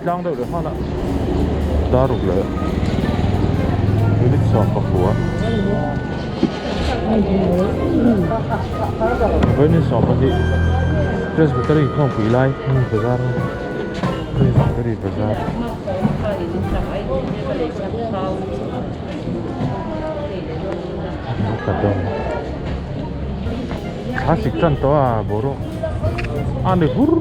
tlang deuh leh nghal a dar ruk leh minute 19 vawiin 12 Presbytery khawmpui lai bazar Presbytery bazar. Thla sik tan tawh a boruak a ni hur.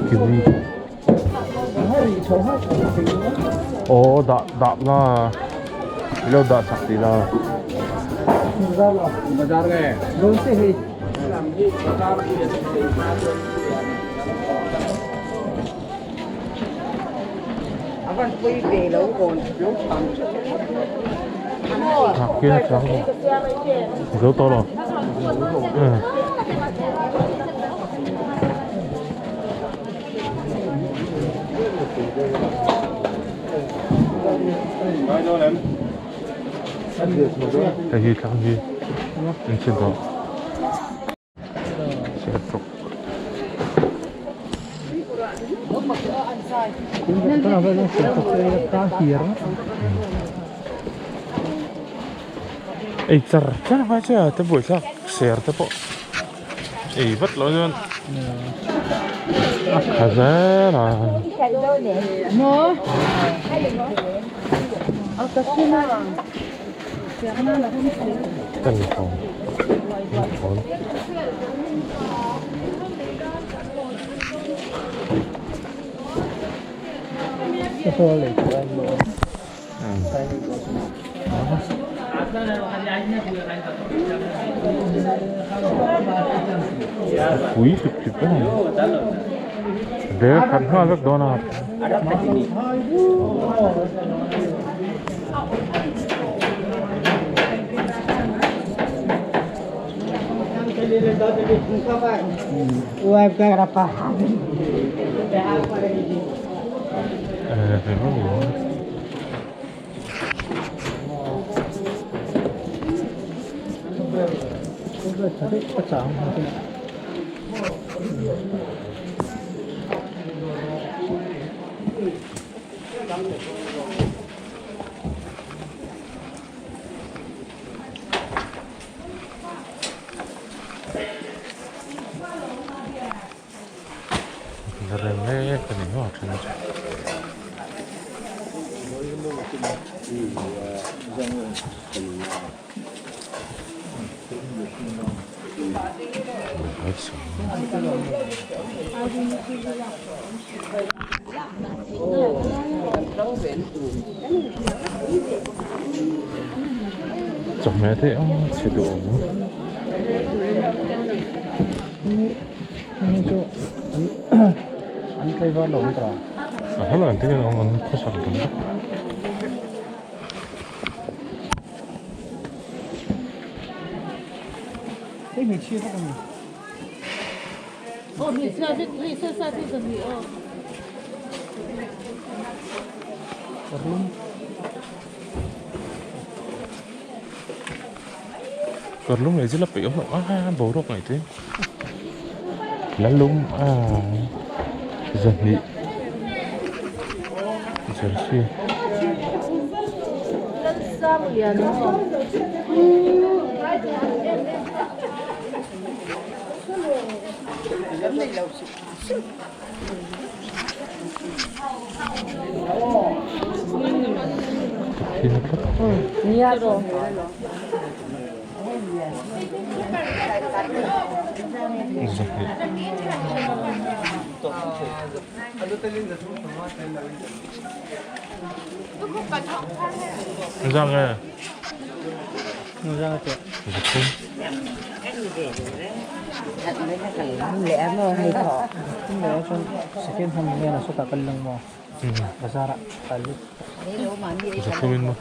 Kiwi Aw dah dah la ilo dah sak tih la. Zo tawh lo. Hei hi thlang hi an chhe tawh. Ei char char mai che a te buaithlak ser te pawh ei vat loh chuan a kha zel a. Pui hlip hlip em bag a khat nghal vek dawn a. La rem mek a ni maw a then chu. Chawhmeh te a chhe duh awm. A hla te hian an khawsak dun vek. Kawr lum leh zil a peih awm loh a boruak ngaih te la lum a zahnih jersey. Engzah nge? Zathum. Zathum in maw?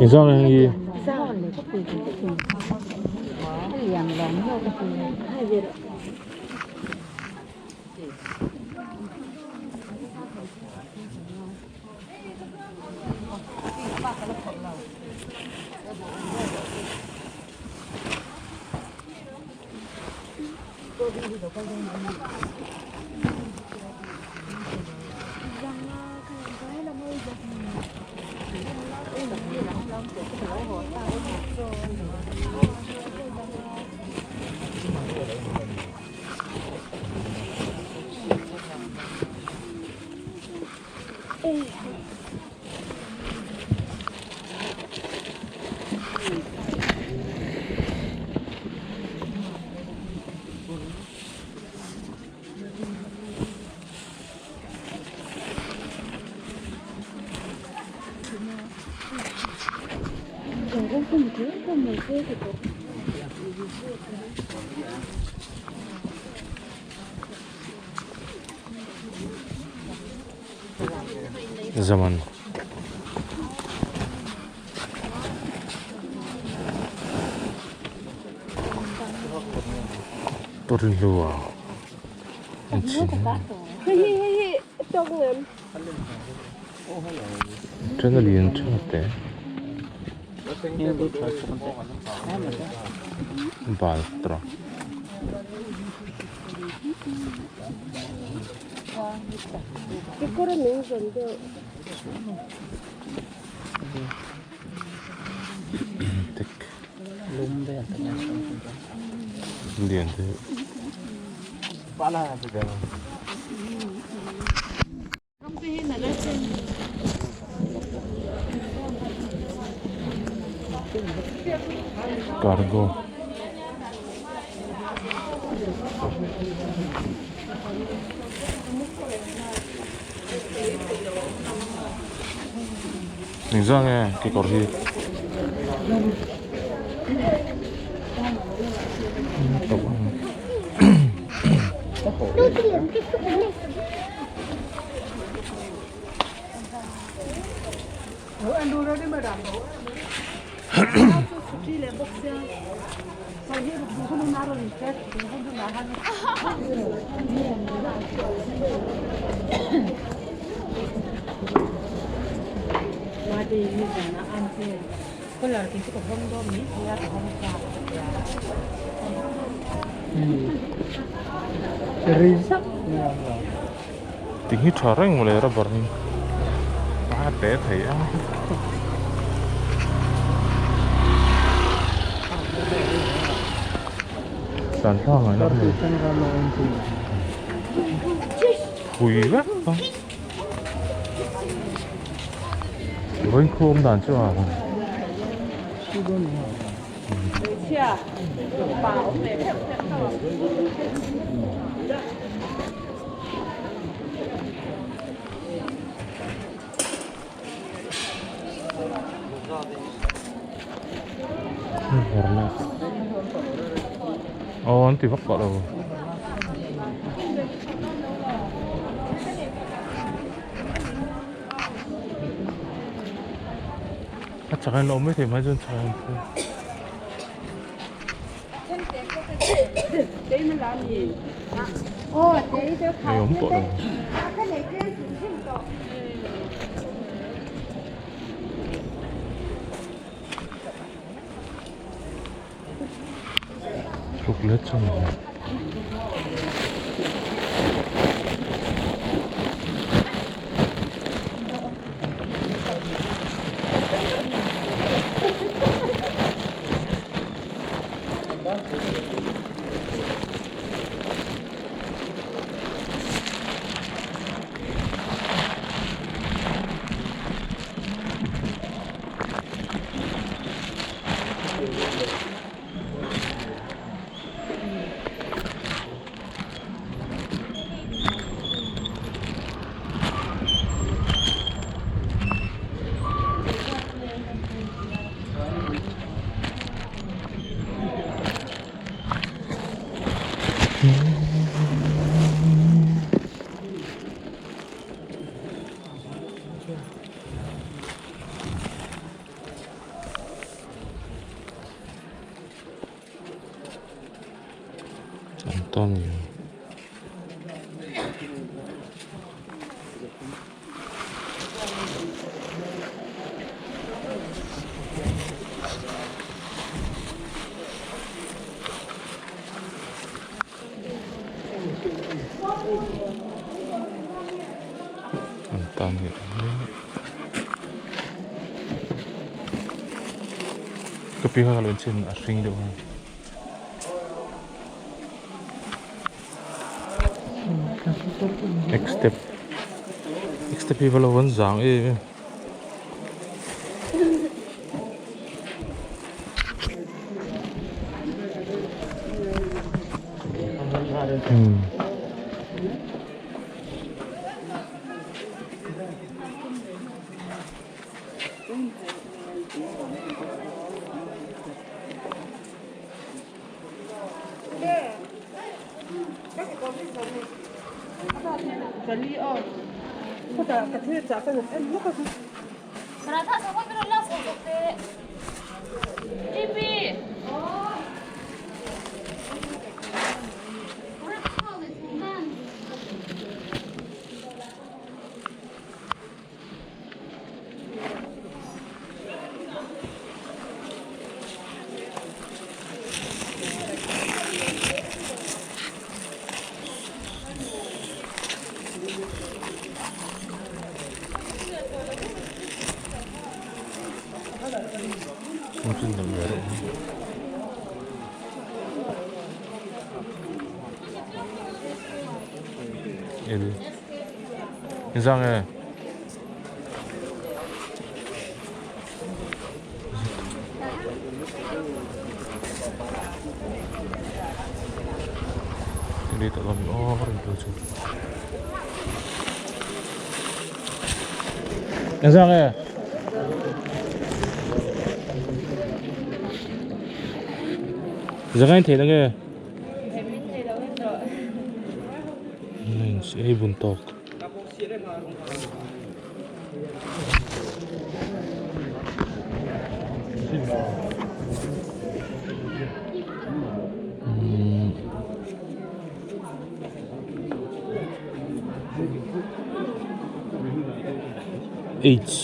Engzah nge hei hi? Zaman. Torilua Then a lian tha te bal tawh. Tek lian te Cargo. Engzah nge kekawr hi? Ti hi tha reng mawle rubber hi a pe thei a. Tlan thlang ah hian hei phui vek a vawiin khu awm dan chu a Aw an ti vak tawh lo. A chak in a awm maithei hmai chuan chak in phur. Ei awm tawh lo. Ruk let chuan a awm. Antonio. Antonio. Ka pi kha ka lo inchhin a hring deuh a. Next step next step hi va lo an zang em em. Inzang e. Inzang e. Zangain thei na nge? Ei bun tawk. HC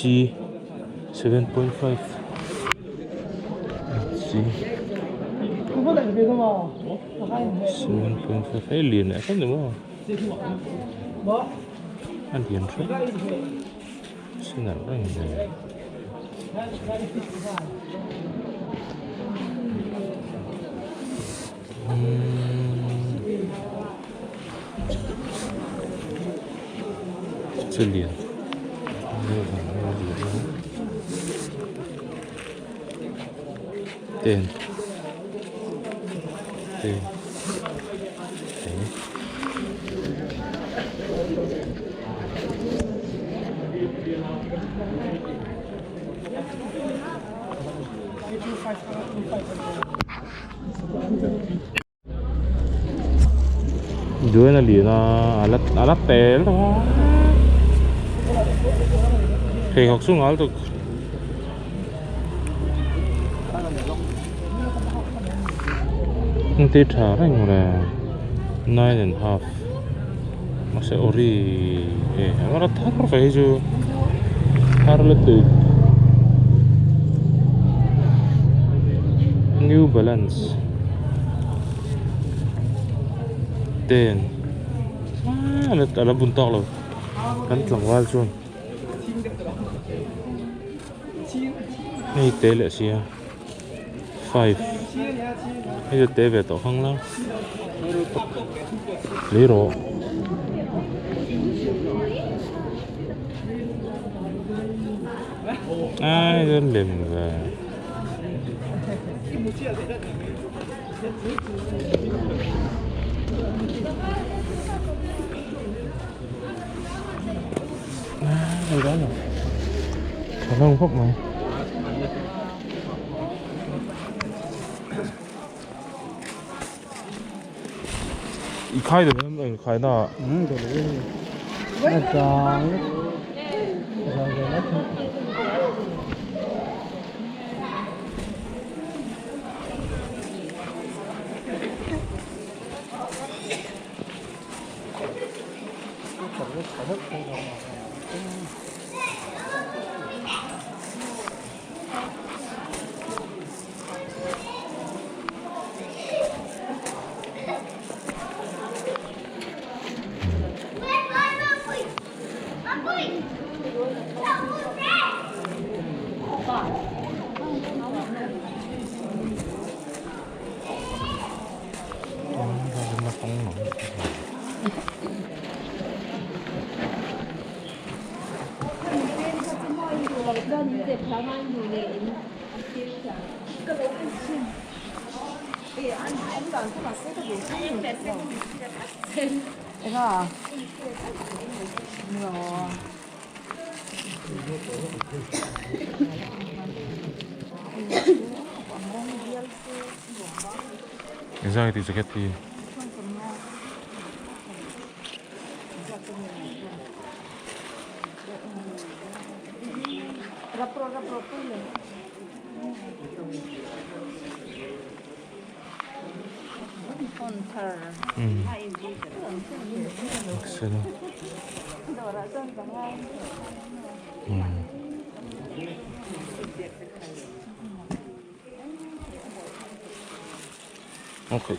7.5 HC 7.5 hei lian leh hlek ni maw a lian hrep sinal reng mai Chu lian ten ten te. Duan a lian a a la a la tel tawh a pheikhawk chu ngal tuk engti tha reng le 9.5 mahse ori e a thar ve hi chu thar lutuk new balance ten a la bun tawk lo kan tlangval chuan hei te leh sia 5 hei chu te ve tawh khang la lei rawh. Ai chuan lem ve. Tha hlawm khawp mai. I khai deuh em eng khai na. Engzah nge tih jacket hi? Okay.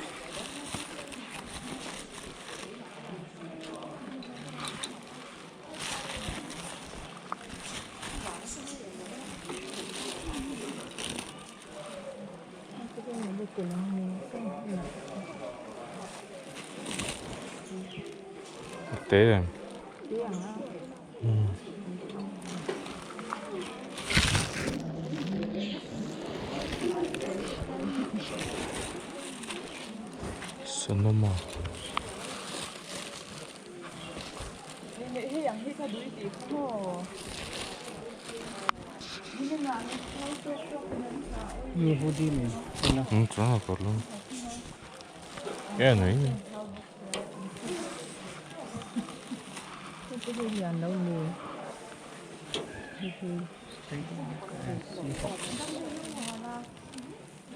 Te em. Sonoma.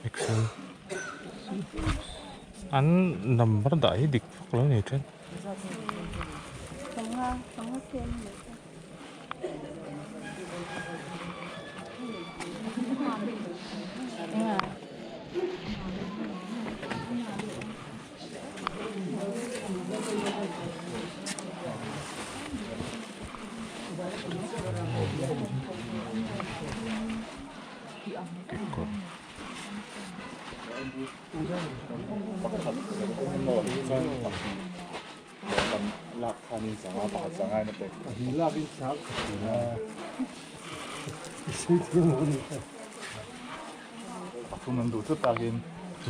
Excel an number dah hi dik vak lo ni then. Kekawr.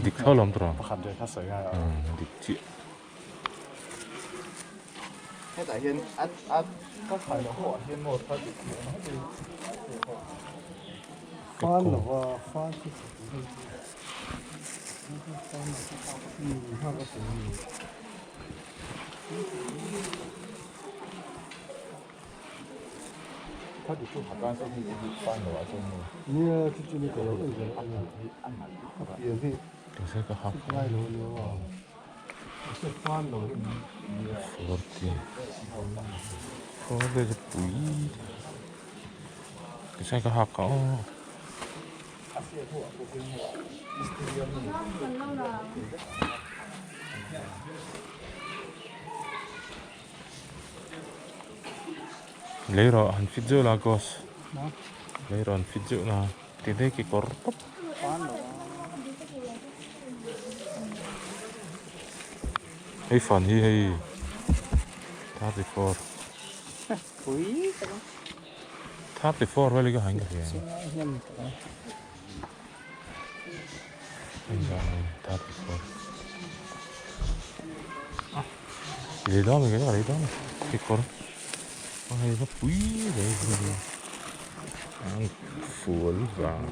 Dik tho lawm tawh dik chiah. Tichuan ka hak a aw. Lei rawh han fit zeuh la ghost lei rawh han fit zeuh la ti daih kekawr tawp. Hei fan hi hei 34 34 vel hi ka hain ka hria 34 lei dawn mai ka lei dawn kekawr hei va pui ve fual vang.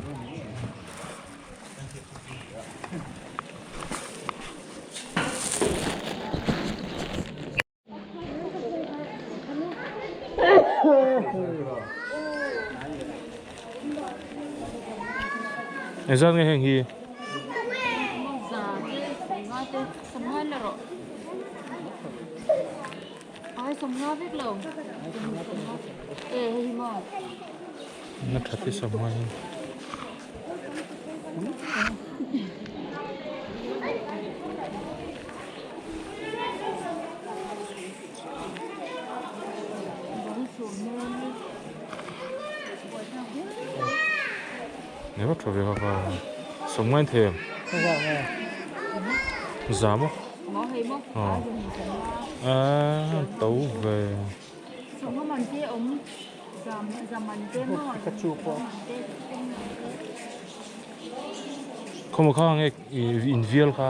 Engzat nge heng hi? Na tha te sawmnga hi. Nei vak tha ve kha kha sawmnga in thei em za maw a to ve. Pikachu pawh. Khawmaw kha nge in vial kha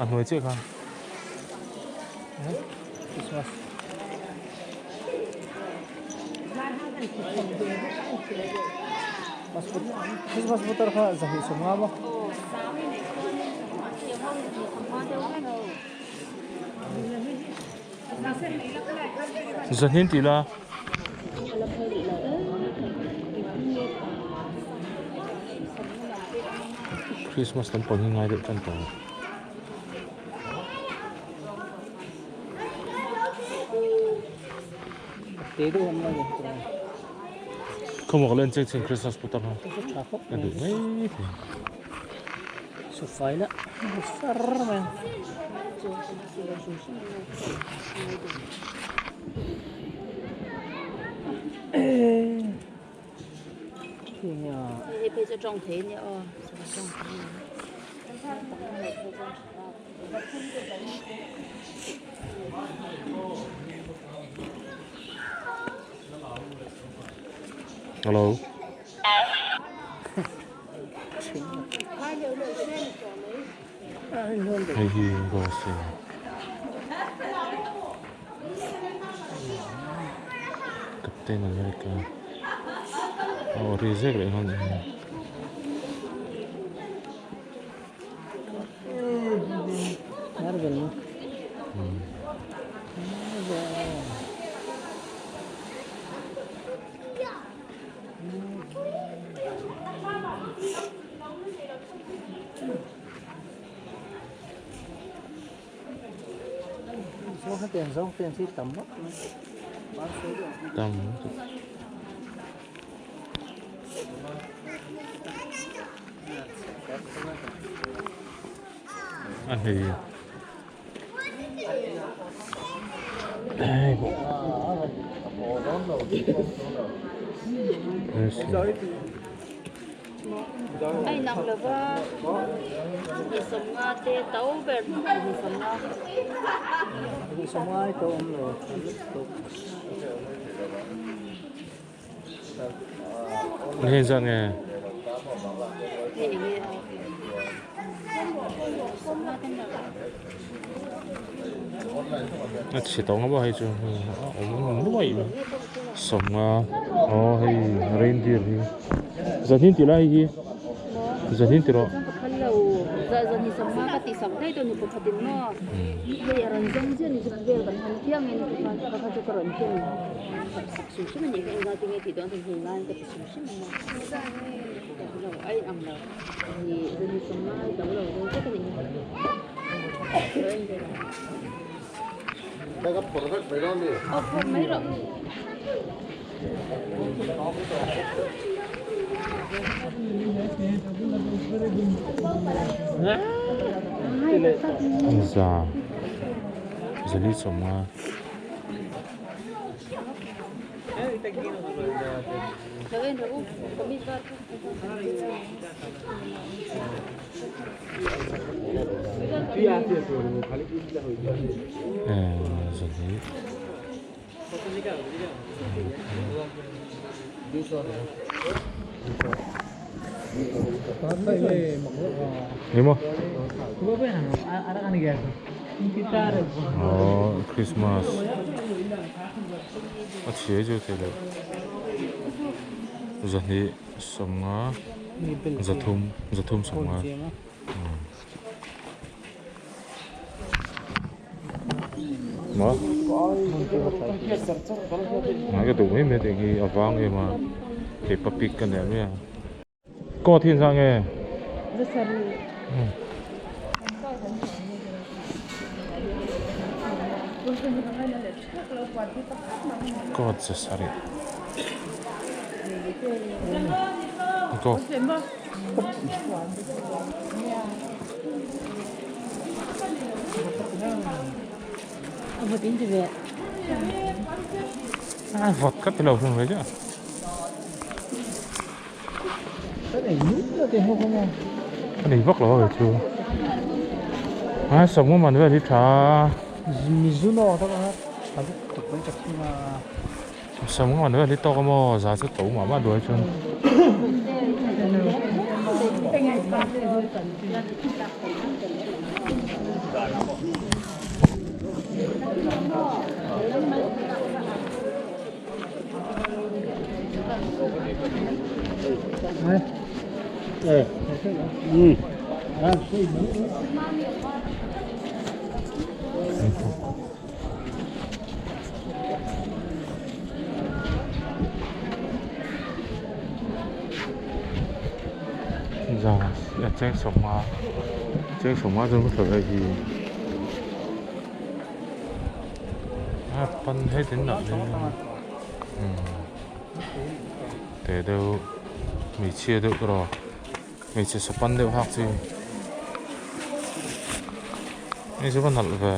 a hnuai chiah kha. Christmas. Christmas putar kha zahnih sawmnga maw? Zahnin tih la. Christmas lam pawh hi ngai deuh tan tawh. Khawmawk la en chiang chin Christmas putar ho. Ka duh mai thei. Sufai la sar mai a. Hei phei chu tawng thei ania aw sava tawng thei Hello. Hei hi rose Captain America a aw ri zek leh nghal eng. Tam a hei A inang lova ni sawmnga te to ber ni sawmnga. Ni sawmnga hi to awm lo. Hei zat nge? A chhe tawh nga maw hei chu a awm nuai mai sawmnga aw hei reindeer hi zahnin tih lai hi zahnin tih rawh. Hrim hrim a nih kha engzah tinge tih dawn hei hei ngai ka ti hrim hrim a lo a inang lo ni zani sawmnga a do lo deuh vek a nih hi aw phawrh mai rawh. Za zali sawmnga. Emaw Aw Christmas a chhia chu thei loh zahnih sawmnga zathum zathum sawmnga maw ngai ka duh mai mai tih hi a vang em a kei pa pic ka nei mai a. Coat hi engzah nge? Coat ze sarih. Go. A vawt ka ti lo hlawm ve chiah. A nei vak lo a kei chu a sawmnga man vel hi tha. Sawmnga man vel hi tawk a maw za chu to mah mah duai chuan. Za cheng sawmnga cheng sawmnga chuan ka thlawh hi a pan hei tin lah hi te deuh hmeichhia deuh erawh hmeichhe sapan deuh hak chi hei chu va nalh ve.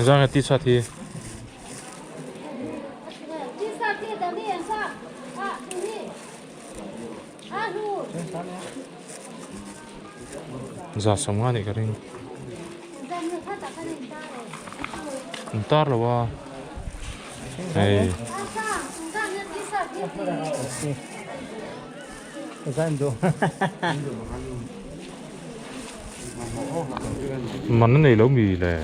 Zanga t-shirt hi. Za sawmnga nih ka ring. An tar lo a. Hei. Man a nei lo mi le.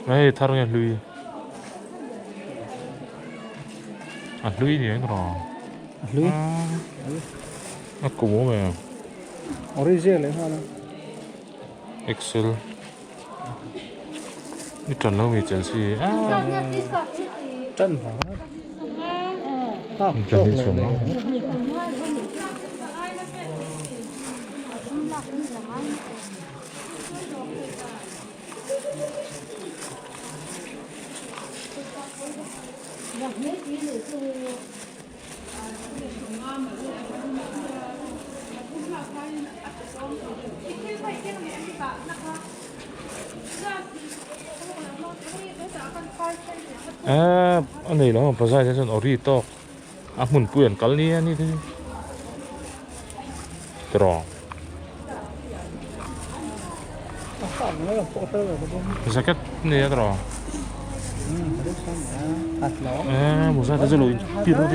Hei thar nge hlui a hlui ni ang rawh a hlui a kum awm em original leh nghal a excel i tan lo mi Chelsea tan vang a tan hi chhung Eee a nei lo ang pazai te chuan ori tawk a hmunpui an kal nia ni te chu tiraw jacket nei a tiraw eee mawza te chu lo in pir a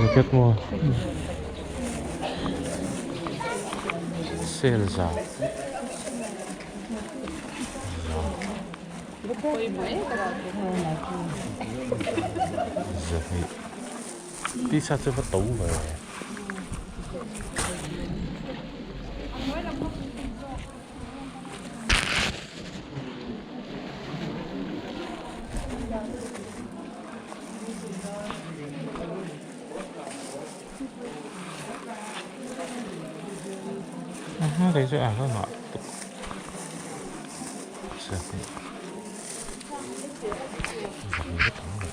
jacket maw sale za. Zahnih t-shirt chu va to ve. Hei chu a hlawmah tuk zahnih zahnih vek ang le.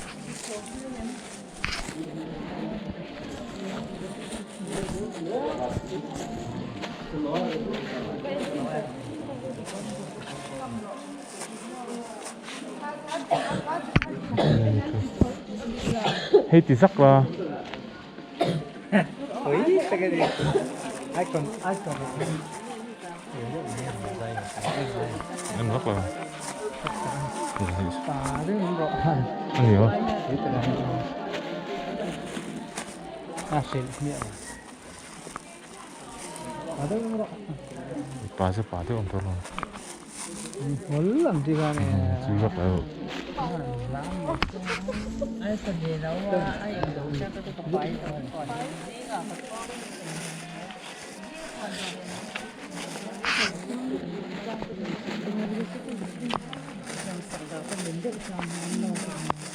Hei ti zak la. En vak lo. A ni maw? Pa chu pa deuh ang tur lo. Chi vak lo.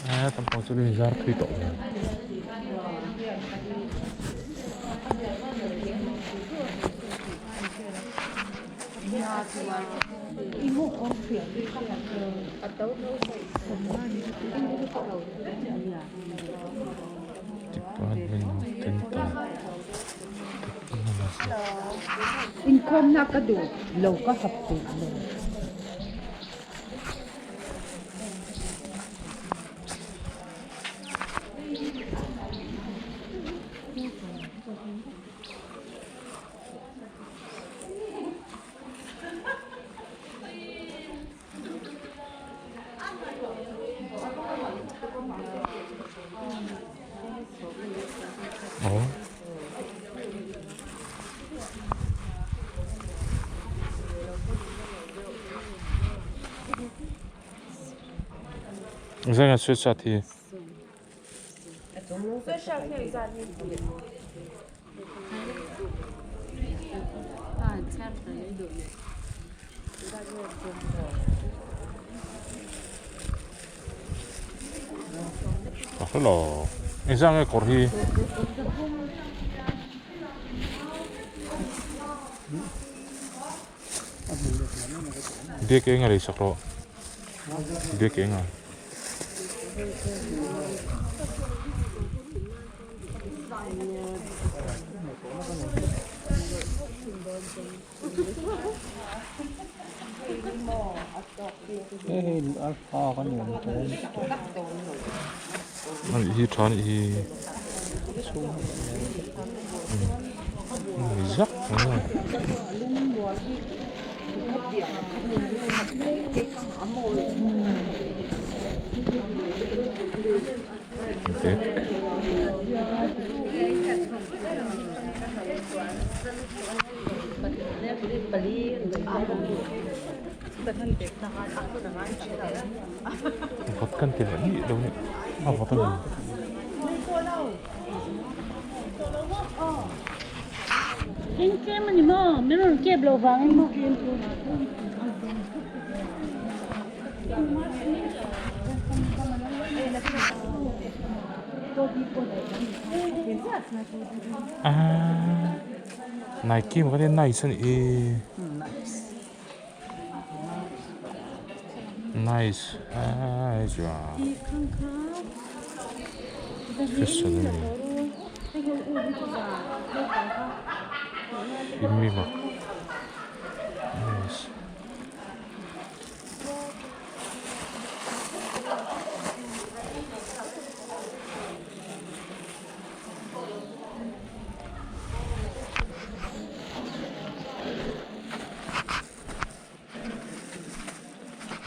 A tam pawh chu zar thui tawh lo. Department of Dental Technology. Inkhawmna ka duh lo ka hap peih lo. Zanga sweatshirt hi. Ka hre lo. Engzah nge kawr hi? Biak eng a lei sak rawh. Biak eng a. Ani hi tha anih hi zak Vawt kan ti leh miah lo a ni a vawt a ni. Engtlem a ni maw? Min rawn kep loh vangin maw? Ahh Nike maw ka tia nice a nih hi nice aa fashion a ni mi mak nice.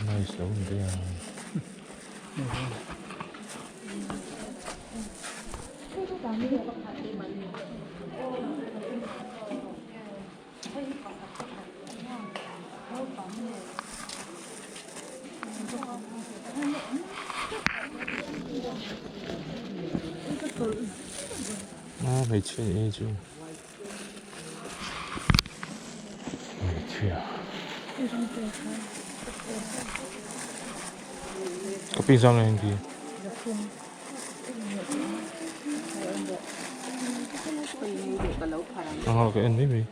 Nice lo ni daih a. A hmeichhia ni e chu hmeichhia ka pi zang eng khi. Aa ka en mai mai.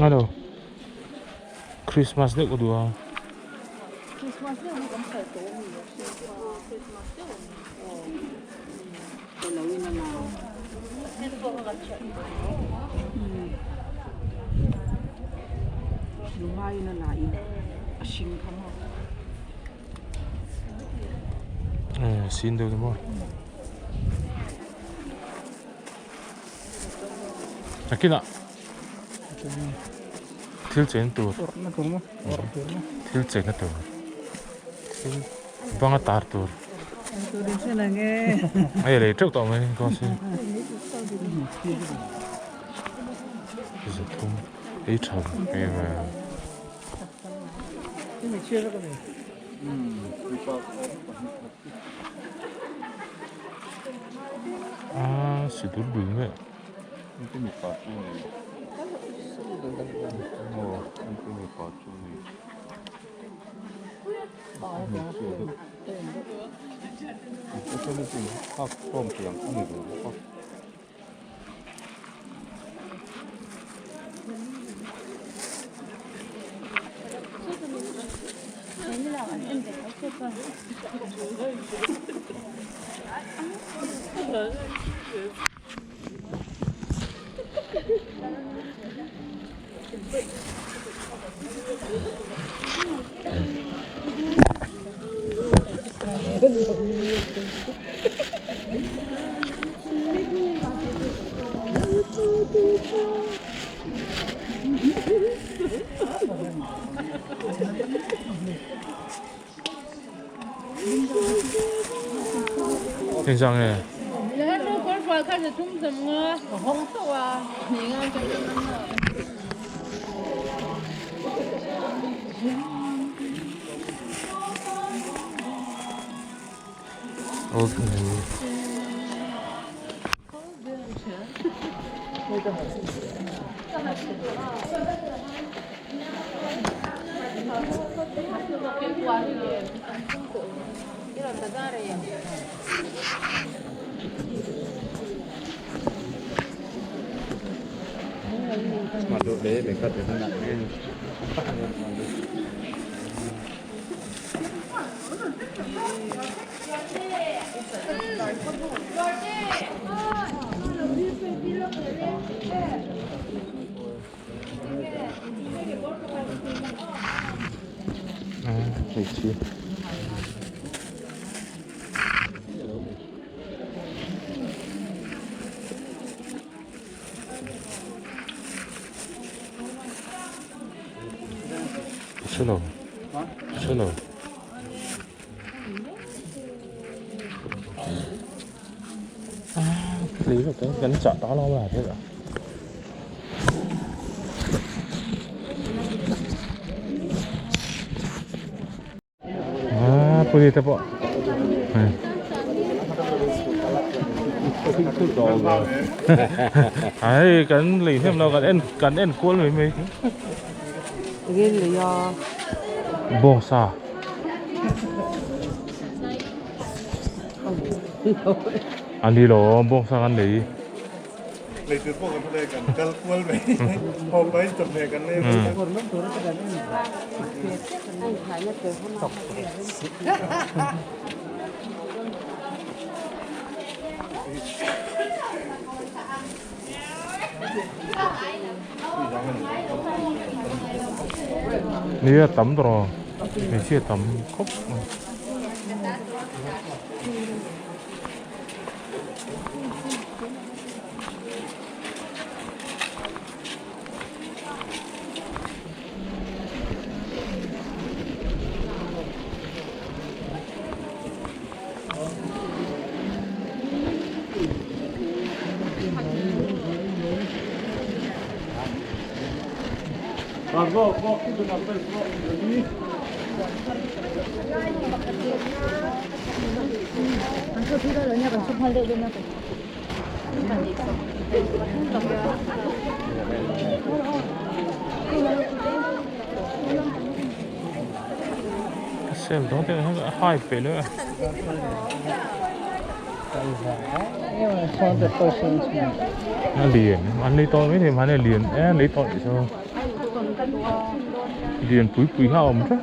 Hello Christmas deuh ka duh a. Sin deuh ni maw nakinah thil chen tur thil chenna tur thil banga tar tur hei lei teuh tawh mai goss hi zathum ei tha em em. A si dur dur nge. Engzah nge? Hre lo hre lo lấy được cái gắn chợ đó nó là thế rồi à puli te pawh ai kan lei hnem lo kan en kan en kual mai mai bawngsa a ni lo bawngsa kan lei Lei tur pawh kan hre kan kal kual mai haw mai chawhmeh kan lei mai Nia tam tawh hmeichhia tam khawp mai. Xem đó thì nó hai phải nữa. Nó liền, ăn lấy to mấy thì mà này liền, lấy to để cho liền pui pui hao một chút.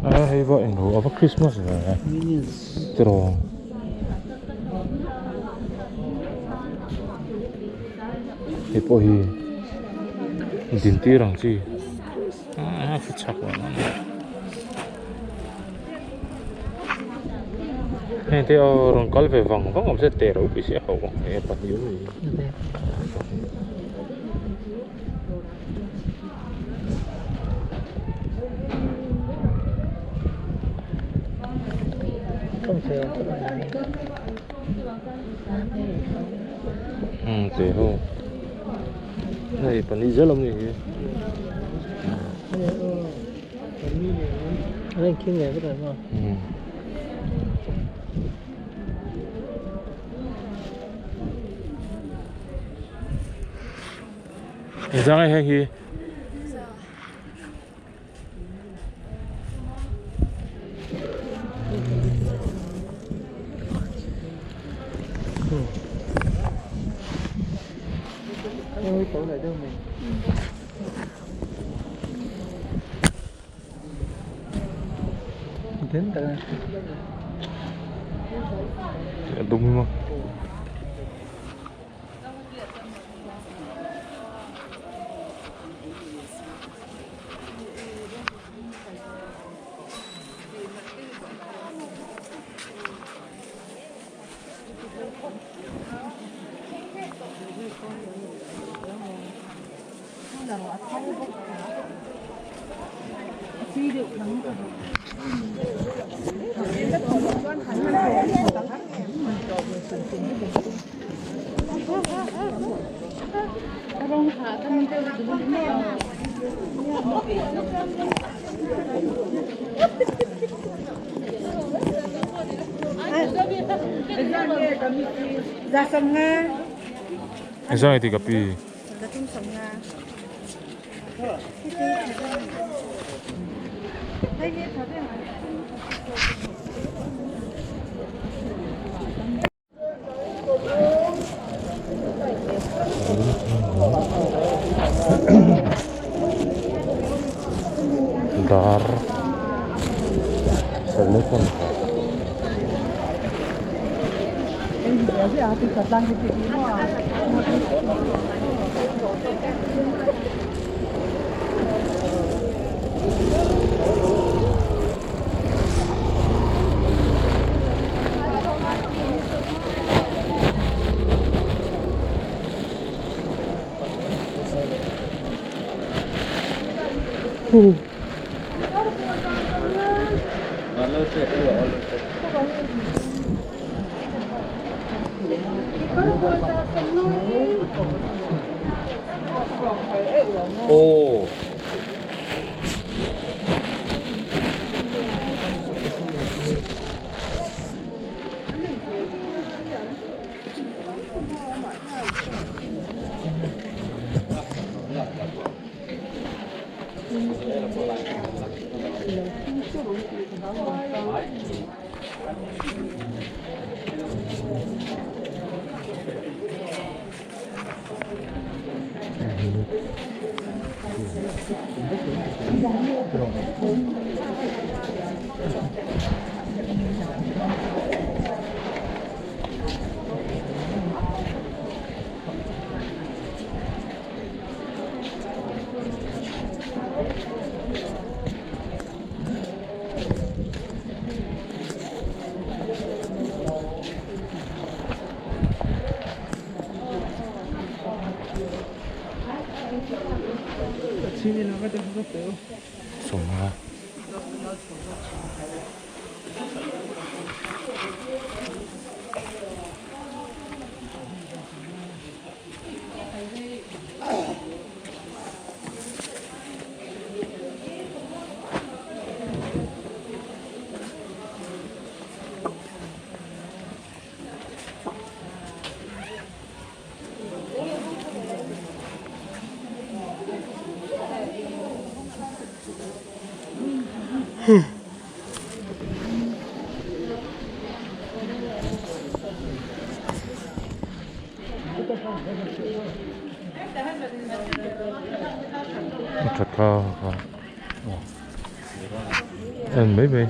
A hei va eng lo a va Christmas ve tiraw hei pawh hi din tir ang chi a khi chak lo ang heng te aw rawn kal ve vang vang awm se te ropui si a ho ang e pahnih awm ni. Te ho hei pahnih zel awm ni hi Engzah nge heng hi? A dum hi maw. Engzah nge tih ka pi? Dar sawmna pawh Sawma. A that kha kha en mai mai.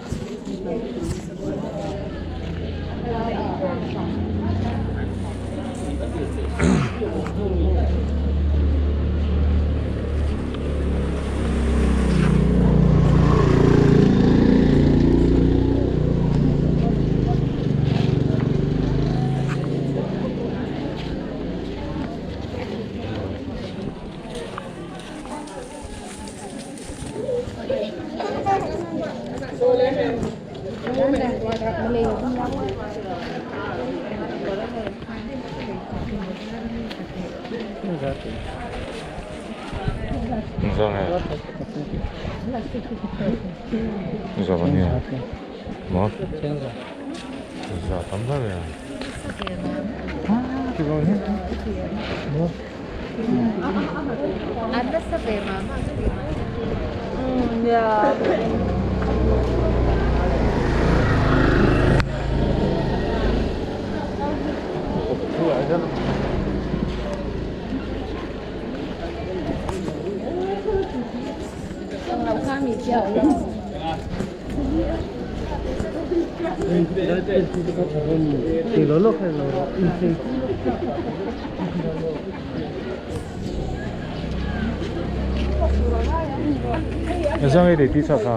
Zang ei ti chak a.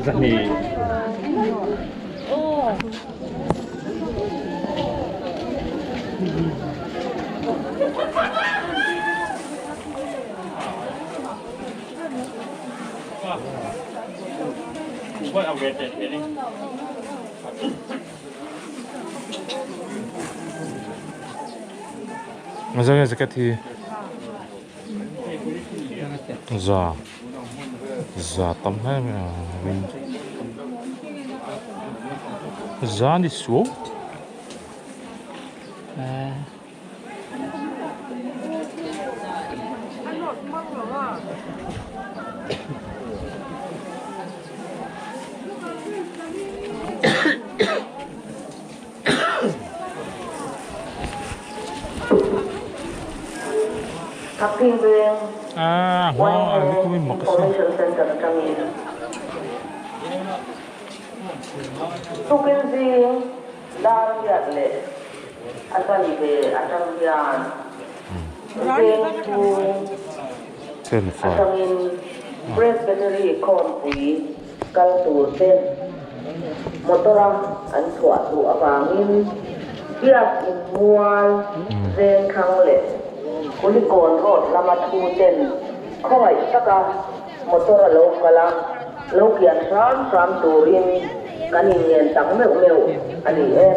Zahni. Zang ei jacket hi za za tam hle mai a ring za ni suau. Ah, hma a ni kumin mak a sin. Tukin zing dar riat leh a chanve atang hian veng chhung atangin Presbytery khawmpui kal tur te motor-a an chhuah duh avangin Biak in mual Vengthlang leh Kulikawn Road lama thu ten khawngaih taka Motor a lo kal a, lo kian hram hram turin kan inngen tak meuh meuh a ni e.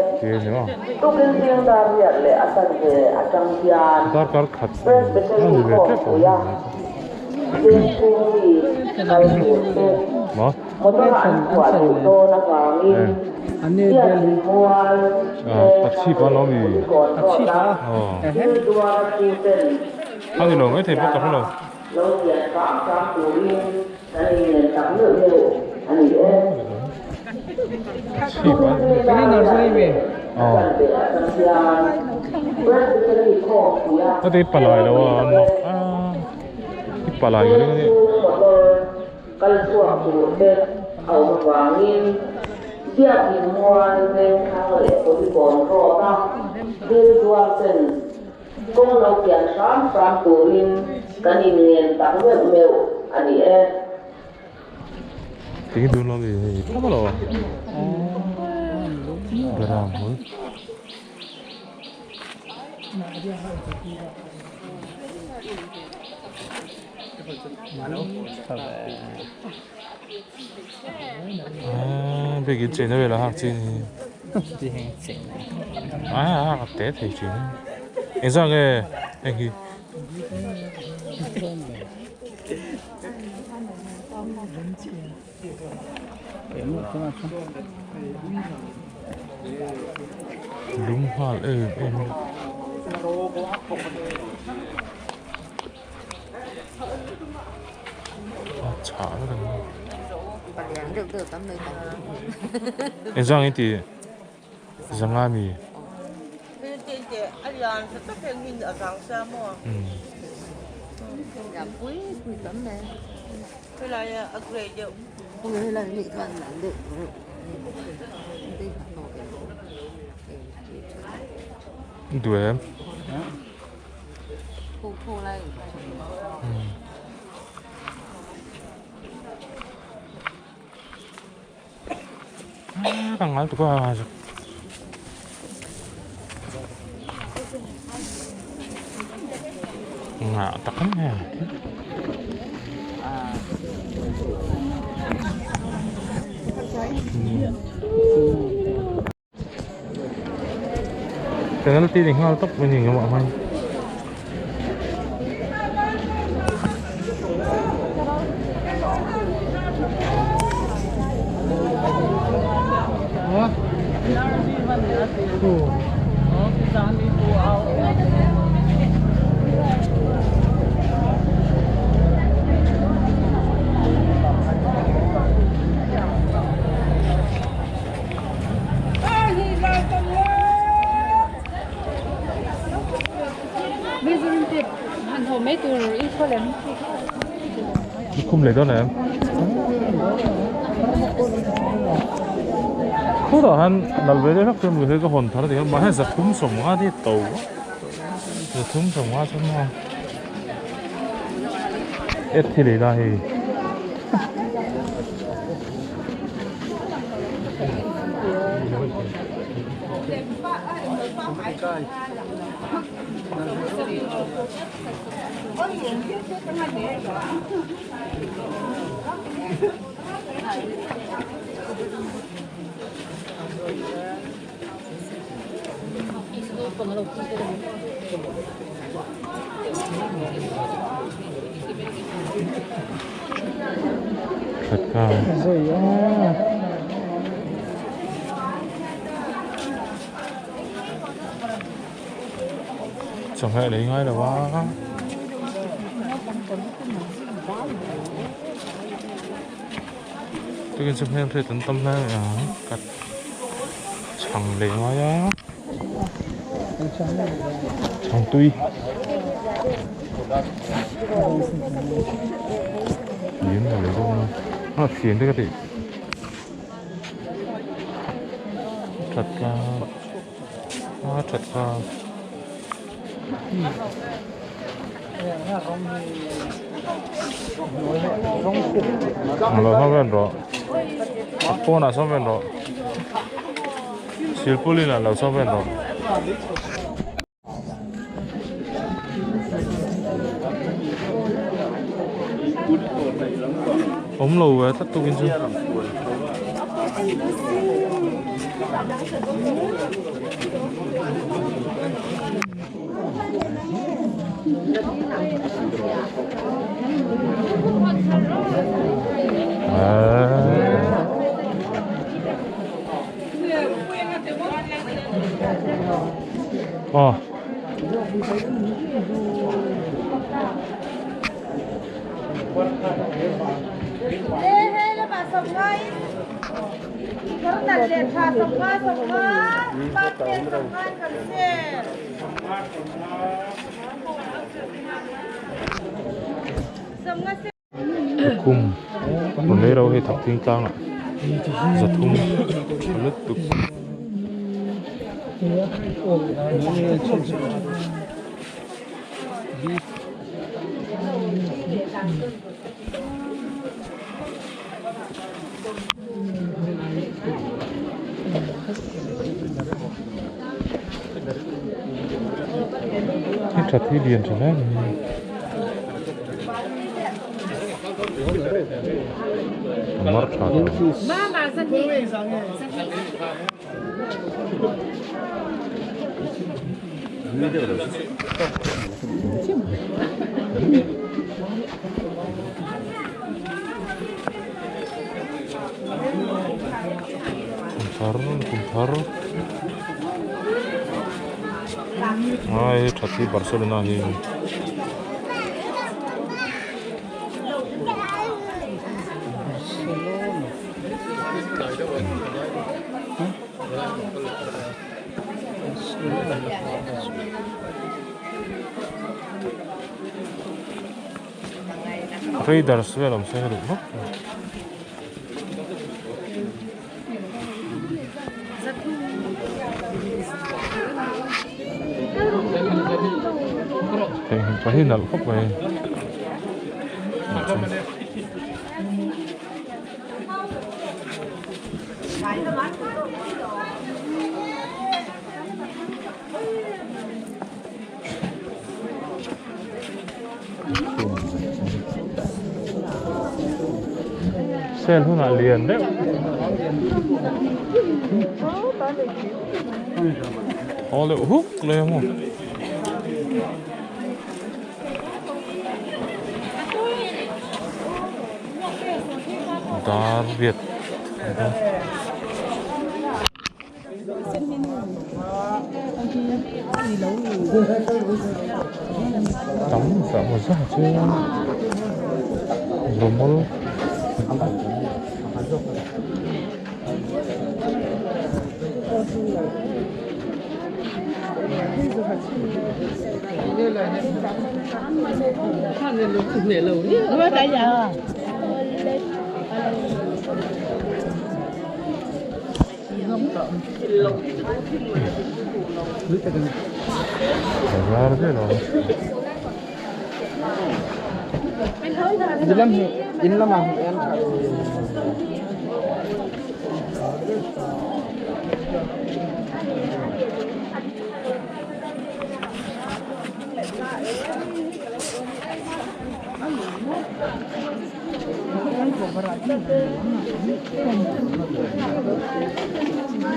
Tukin zing dar riat leh a chanve atang hian Presbytery khawmpuia vengchhung mi kal tur te motor a an chhuah duh dawn avangin Biakin mual vengthlang leh Kulikawn road-a thil duara thu ten khawngaih taka Lo pian hram hram turin kan inngen tak meuh meuh a ni e. Kal chhuak tur te a awm avangin Biakin mual Vengthlang leh Kulikawn road-a thil zuar ten Kawng lo pian hram hram turin kan inngen tak meuh meuh a ni e. Tinge dun lo ni hei thlap lo a Beram hmul. Ah, big in chen vel a hak chin hi. Ah, a te thei chin. Engzah nge heng hi? Lung nghal em em. A chhah vek a ni. Engzah nge i tih? Zanga mi. Duh em? Ka ngal tuk a zuk. Ngah tak an nge. Penalty ni nghal tawp mai ni engemaw hman. mai tur i khaw lem. Lukhum lei dawn em? Khutah han nal ve deuh hlak chuan mawni ka hawn thar a ti a mahse 350 te hi to a 350 chuan maw et hi lei la hei. Chawhmeh lei ngai lo a. Tukin chu hmel hriat an tam hle mai a ka chhang lei ngai a. Chhang tui. Fian a lei dawn a. A fian te ka tih. That ka. A that kha. Lo sawn ven rawh a pawnah sawn ven rawh silpauline ah lo sawn ven rawh. Awm lo ve tlat tukin chu. Aw. Lukhum rawn lei ro hei thak thing tlangah 300 tha lutuk. Hi that hi lian tha hle mai a mar tha tawh. Kum thar kum thar ai that hi Barcelona hi. Raiders vel awm se ka duh vak hei hei hi nalh khawp mai. Sale hunah lian deuh thaw deuh huk mai a maw. Dar riat tam vah maw zah chu rawmawl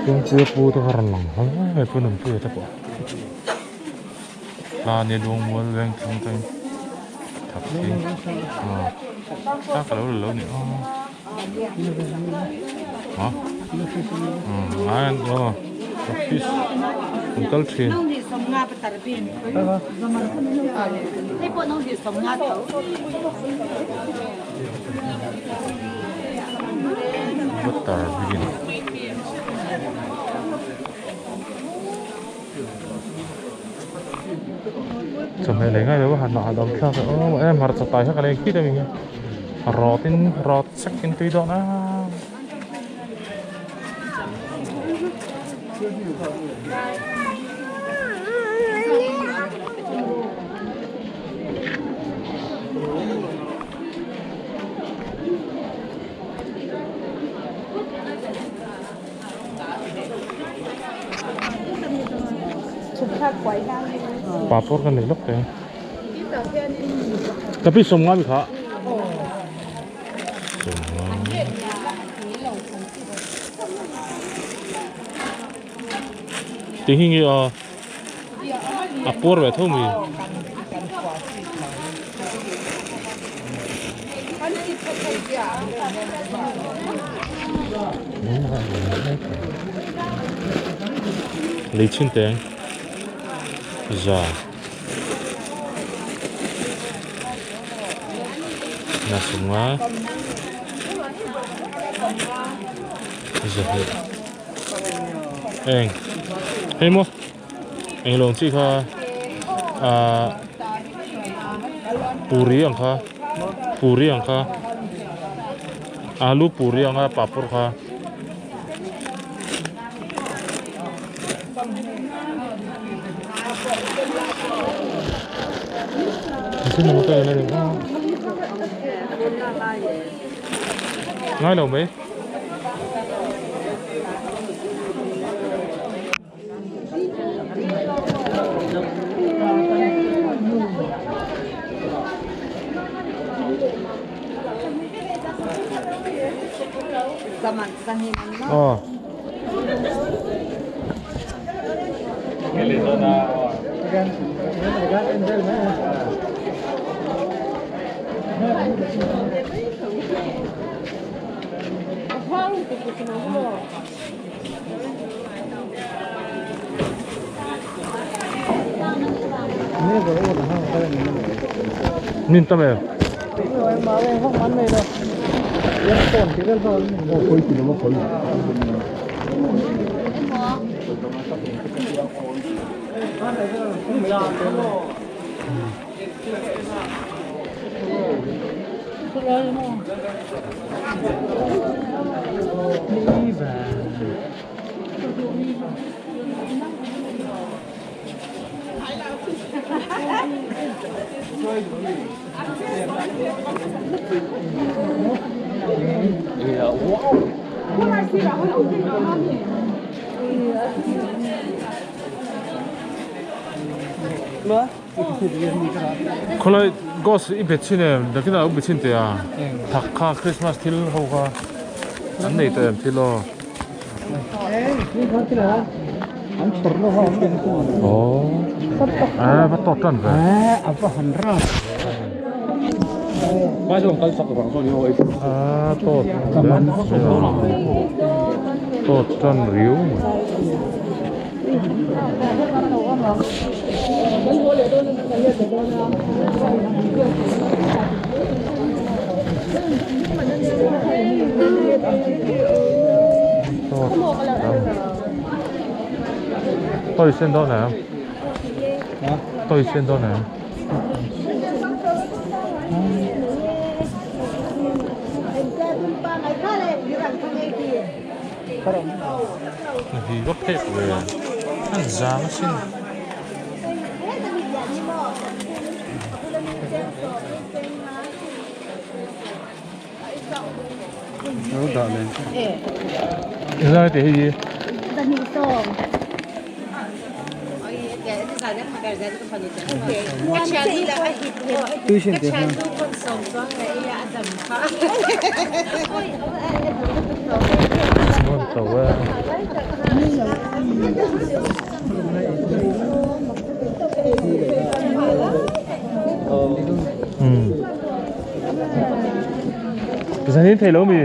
Kawngchia pu te kha rawn lang hle mai pu Nunpuia te pawh tlani luangmual veng thleng te thak hi aw a ka lo la lo ni aw a ngai an aw office an kal thin. Butter bean chawhmeh lei ngai lo a han han awm thlak e aw em hmarcha tai kha ka lei khit a mi rawt in rawt sek in tui dawn a. Papawr ka nei lawk teh ka pi sawm nga mi kha sawm nga ti hi nge a a puar ve tho mi. Lei chhin teng za na sawmnga zahnih eng hei maw eng lawng chi kha ah puri ang kha puri ang kha alu puri anga papur kha. Ngai lo mai. Ờ. Nhìn tâm em. Khawlai ghost i bet chin em nakinah u bet chin teh a thak kha Christmas thil ho kha an nei tawh em thil aw. Aw a va tawt tan ve. A tawt tawt tan riau mai. Hawi sen dawn em? Toys en dawn em? Hi va phek ve an zang asin. Zai te hi. Ngon tàu á. Ừ. Zanin thei lo mi?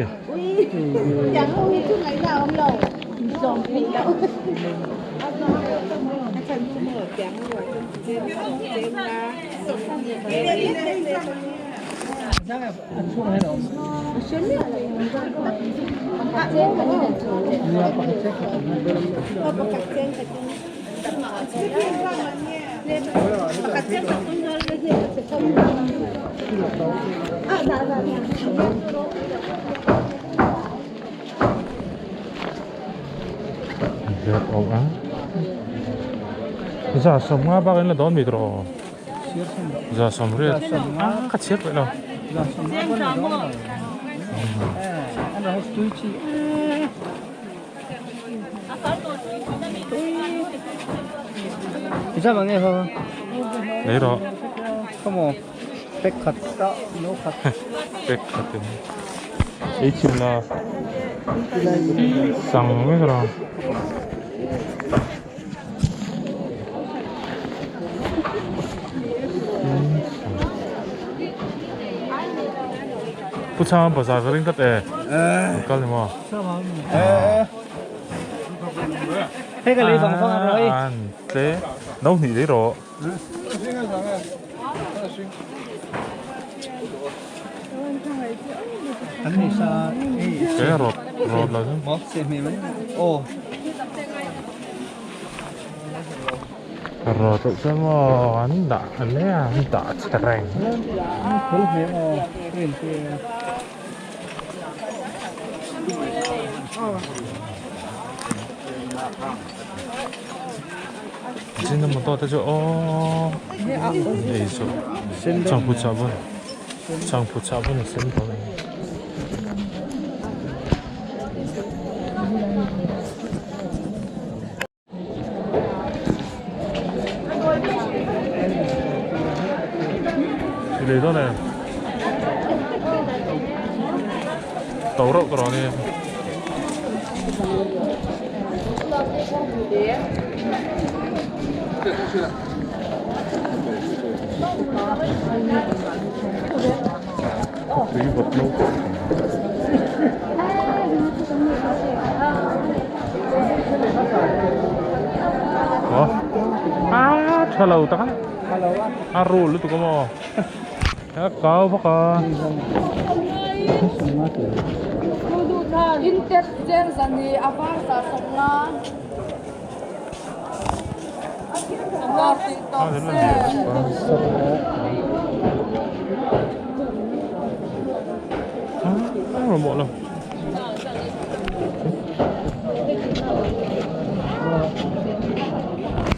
Vek awm a. Za sawmnga bak in la dawn mi tawh. Za sawmriat a ka chhiat peih lo. Lei rawh. Pek khat in ei chhin la sang vek rawh. Pu Chhanga bazar ka ring tlat e. Kal ni maw? Hei ka lei vang vang a rawh. An tle no hnih lei rawh. An nei sa hei. Ke rawt rawt lo chu. Maw se hmeh mai. Aw. Rawt loh chuan maw an dah hle a an dah chhe reng. Thil hmeh aw. Rin te. Chin a motor te chu aww ei chu changphut chah bun changphut chah bun a sen tawh a ni. Lei dawn e to reuh tawh a ni. Tui vawt lo Ủa? À, tha lo tak a ru lutuk amaw a kau bawk a Mamawh lo.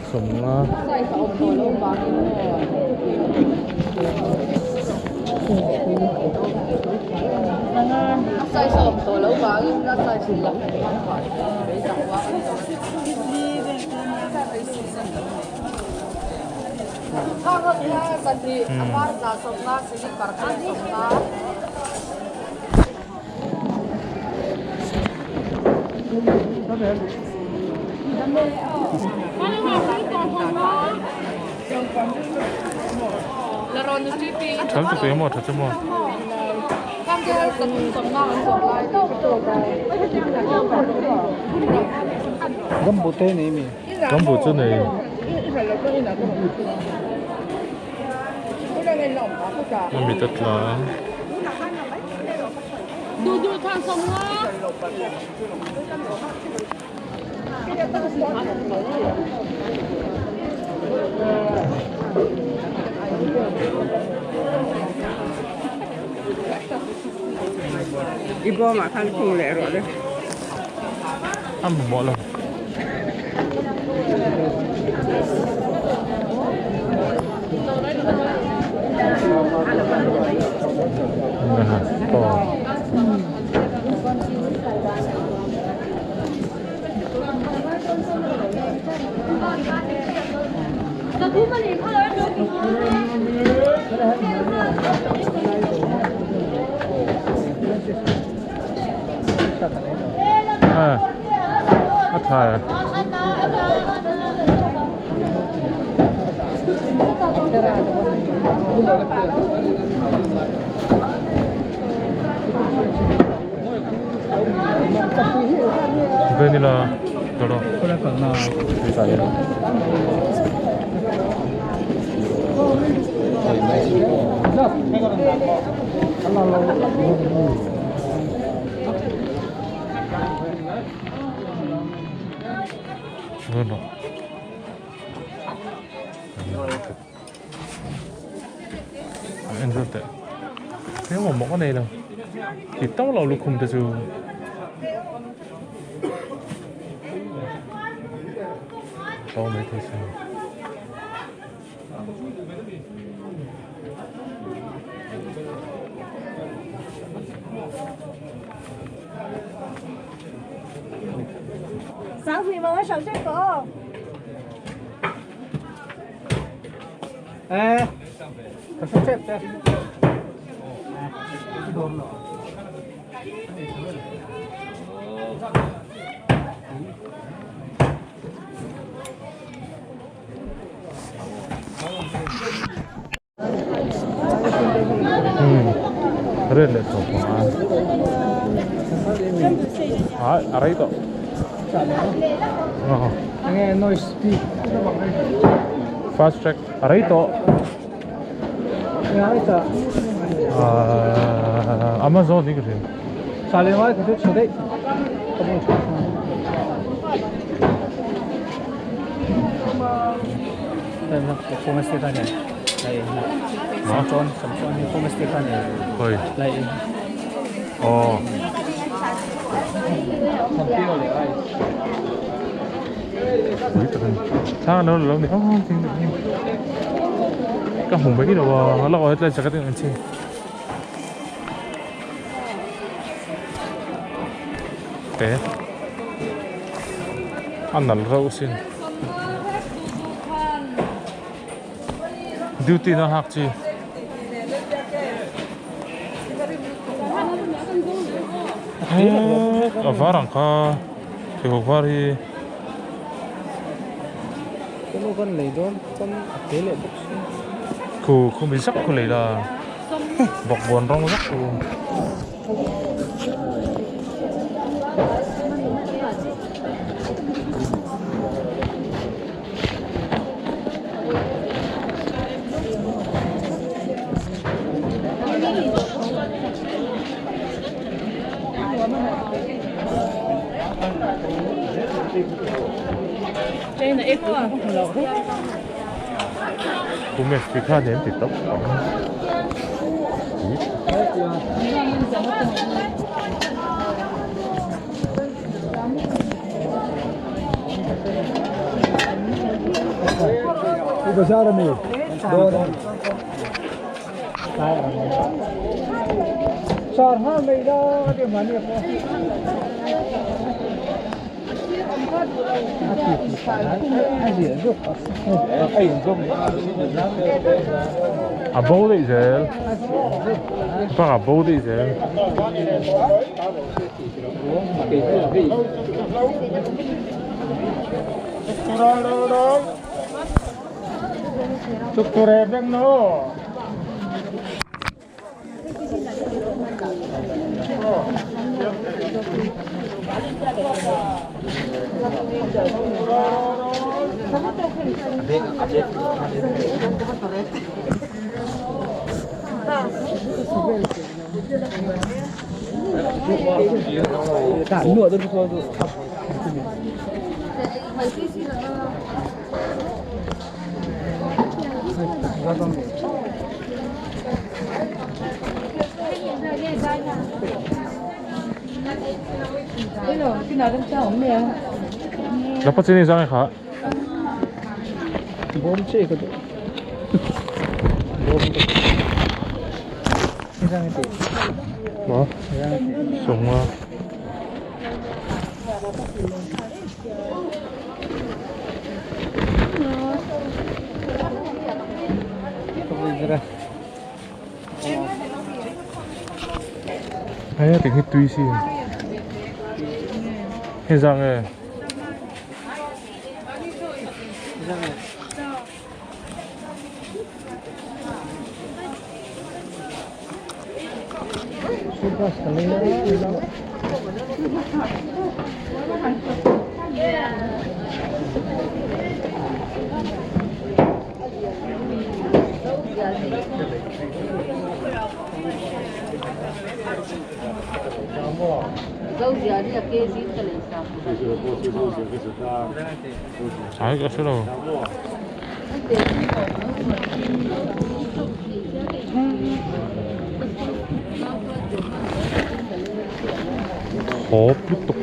Sawmnga. Thal chu tui maw tha chu maw. Gumboot te nei mi? Gumboot chu nei. A mit a tla a. I bawmah khan khung leh rawh le. A mamawh lo. A tha e. Vanilla tawrh. En zawt teh eng mamawh ka nei lo ti tauh lo lukhum te chu. Tawng mai thei se. Red leh tawp ang a ah a rei tawh fast track a rei tawh ah amazon hi ka hria Ka hmu mai lo a la awh tlai chak atin an chhi. Te a nal reuh sin duty na hak chi. A var ang kha pheikhawk var hi. Khu khu mi zak khu lei la bawkbawn rawng zak khu. Kumes kha nen ti tawp ang. A bo daih zel bak a bo daih zel. Lapa chini zang kha. Bom che ka do. Bom. Zang te. Mo. Sung. Hei a ting hi tui si. Hei zang e. Ai ka hre lo. Thawp lutuk.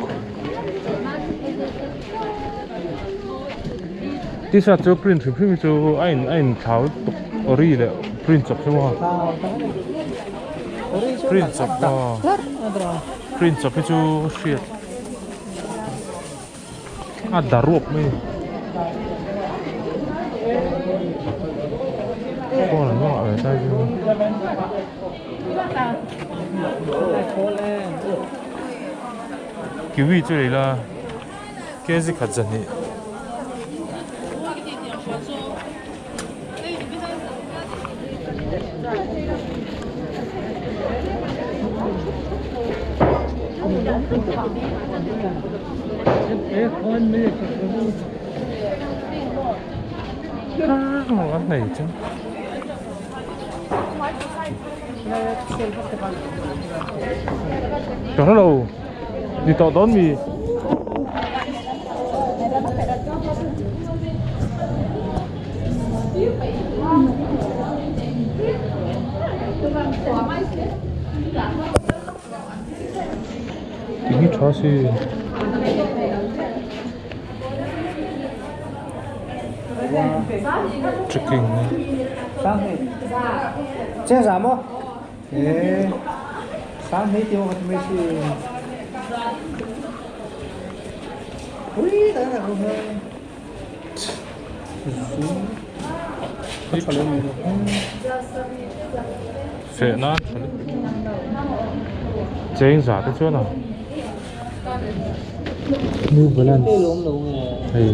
T-shirt chu print hrim hrim hi chu a in a in thlau lutuk ori leh print chawp chu maw print chawp maw print chawp hi chu hriat a da ruap mai a ni phone an hmangah ve tlai chu. Kiwi chu lei la kg khat zahnih. An nei chu. Ka hre lo ni tawh dawn mi. Tih hi tha si. Trekking Feh nan tha lutuk cheng za te chuan a New Balance hei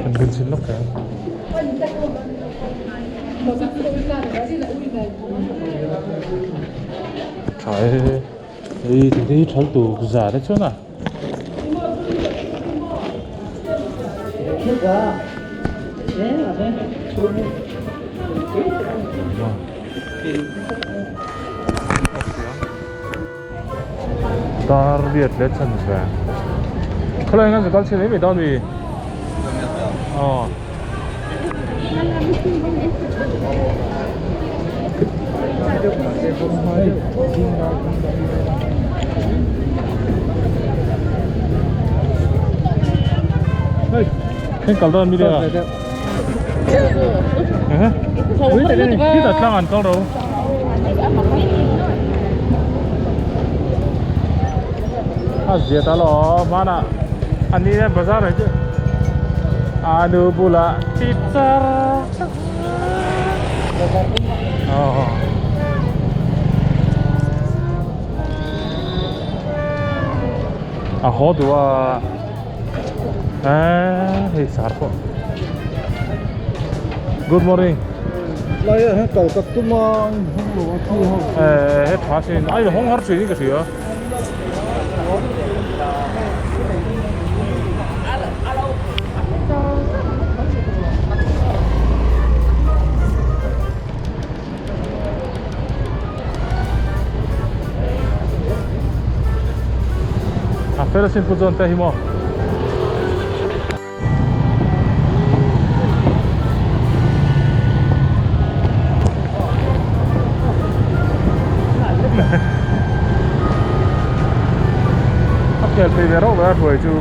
kan bun chhin lawk ang. Tha e hei ti te hi thal tur za te chuan a. Dar riat leh chan ve khawlai hian kal chhin mai mai dawn mi aw. Heng kal dawn mi nia. Khi tah tlang an kal ro. A zia ta lo hmanah an ni nen bazar ah chu anu bulah titsar aw a haw duh a eee hei sar pawh good morning Lai ah hian kal tak tum a hawng lo a khi ho. Eee he tha sin a in hawng har thin in ka hria. Fel asin Pu John te hi maw. A khel phei ve rauh mai a hruai chu.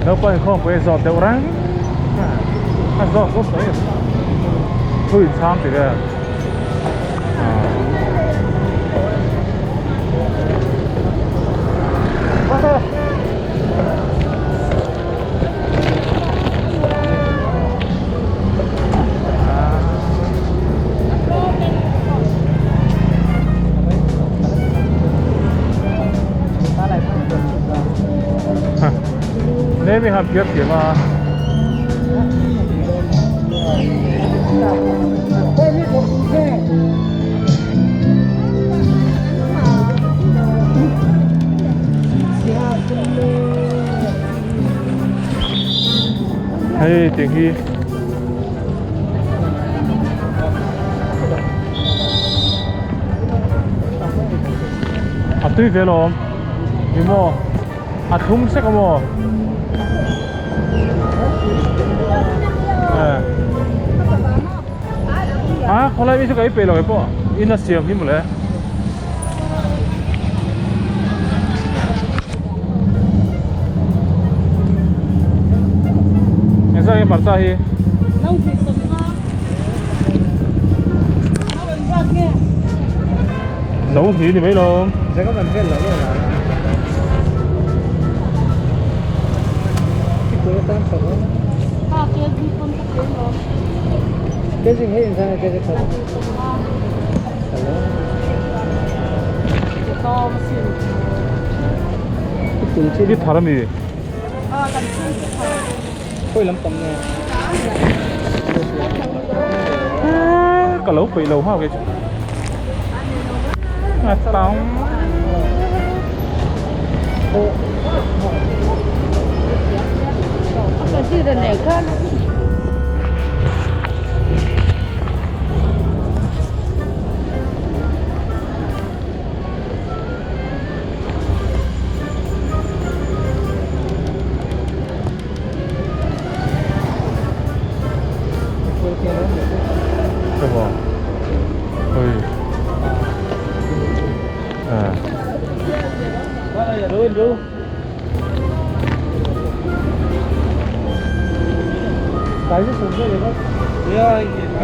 Naupang inkhawmpui a zawt deuh reng a zawt zawt mai thu inchhang tih vel. Nemi han phiar thiam a. Hei tiang hi a tui ve alawm ni maw a thlum sek a maw a khawlai mi chu ka ei peih lo e pawh in a siam hi mawle. Engzah nge hmarcha hi? No hnih ni mai lawm. I thar a mi? Ka lo peih lo nghak e chu. A tang.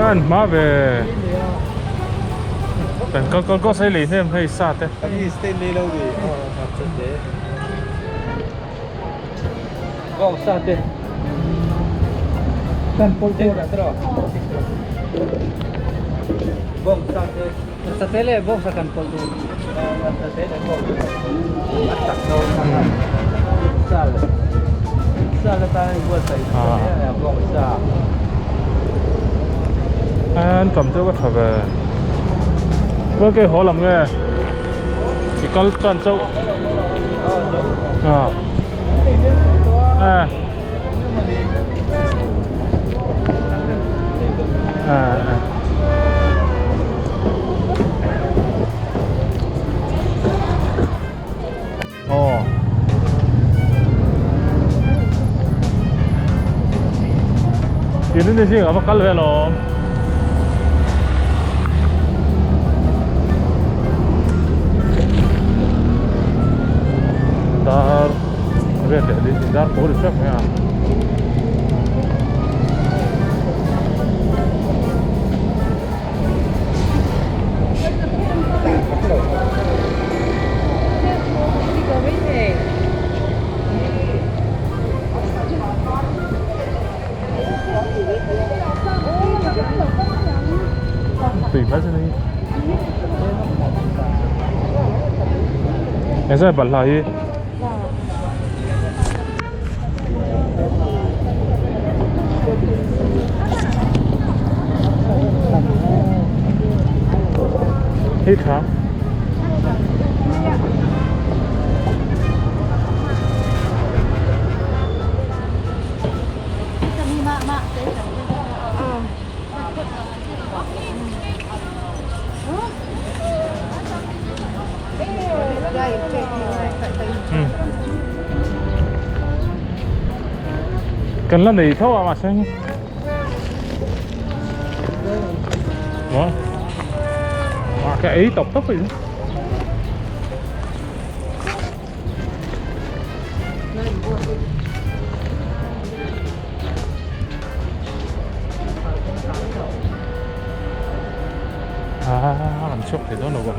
An hma ve kan kal kal kal sai lei hnem hei sa te An tam deuh a tha ve Khawi ke haw lam nge i kal tan chauh a a a a. Aw. Tin ni zing a va kal ve alawm. Dar riat leh ding dar pawl ri hrep mai a. Tùy hết rồi đi. Em sẽ bật lại. Hei tha. Kan la nei tho a mahse Ủa? À, cái ý tộc tốc rồi. À, làm chốc thì đó là quần.